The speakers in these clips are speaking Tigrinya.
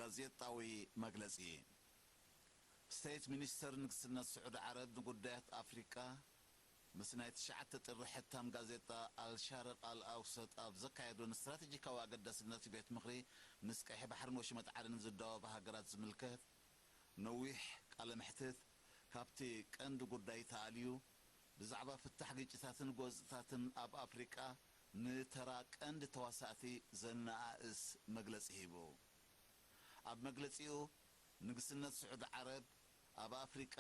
ጋዜጣዊ መግለጺ። ስቴት ሚኒስተር ንግስነት ስዑድ ዓረብ ንጉዳያት ኣፍሪቃ ምስ ናይ ትሽዓተ ጥሪ ሕታም ጋዜጣ ኣልሻርቕ ኣልኣውሰጥ ኣብ ዘካየዶን ስትራቴጂካዊ ኣገዳስነት ቤት ምኽሪ ምስ ቀይሕ ባሕርን ወሽመጥ ዓደንን ዝዳወባ ሃገራት ዝምልከት ነዊሕ ቃለ መሕትት፣ ካብቲ ቀንዲ ጉዳይ ተኣልዩ ብዛዕባ ፍታሕ ግጭታትን ጎንጽታትን ኣብ ኣፍሪቃ ንተራ ቀንዲ ተዋሳእቲ ዘነኣእስ መግለጺ ሂቡ። ኣብ መግለጺኡ፣ ንግስነት ስዑዲ ዓረብ ኣብ ኣፍሪቃ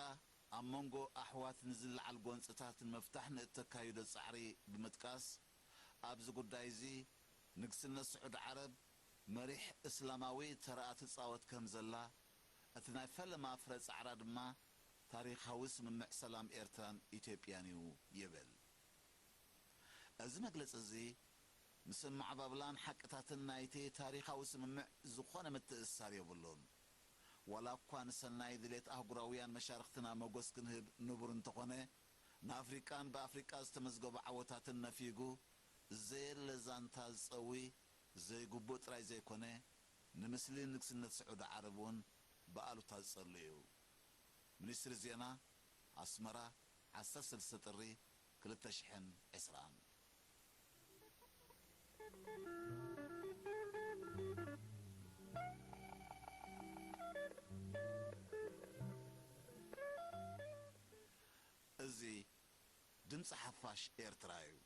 ኣብ መንጎ ኣሕዋት ንዝለዓል ጎንጽታት ንምፍታሕ ንእተካይዶ ጻዕሪ ብምጥቃስ፣ ኣብዚ ጉዳይ እዚ ንግስነት ስዑዲ ዓረብ መሪሕ እስላማዊ ተረኣ ትጻወት ከም ዘላ፣ እቲ ናይ ፈለማ ፍረ ጻዕራ ድማ ታሪኻዊ ስምምዕ ሰላም ኤርትራን ኢትዮጵያን እዩ ይብል። እዚ መግለጺ እዚ ምስ ኣመዓባብላን ሓቅታትን ናይቲ ታሪኻዊ ስምምዕ ዝኾነ ምትእስሳር የብሉን። ዋላ እኳ ንሰናይ ድሌት ኣህጉራውያን መሻርኽትና መጎስ ክንህብ ንቡር እንተኾነ፣ ንኣፍሪቃን ብኣፍሪቃ ዝተመዝገቡ ዓወታትን ነፊጉ ዘየለ ዛንታ ዝጸዊ ዘይግቡእ ጥራይ ዘይኮነ፣ ንምስሊ ንግስነት ስዑዲ ዓረብ እውን ብኣሉታ ዝጸሉ እዩ። ሚኒስትሪ ዜና፣ ኣስመራ፣ ዓሰርተ ሰለስተ ጥሪ ክልተ ሽሕን ዕስራን። እዚ ድምፂ ሓፋሽ ኤርትራ እዩ።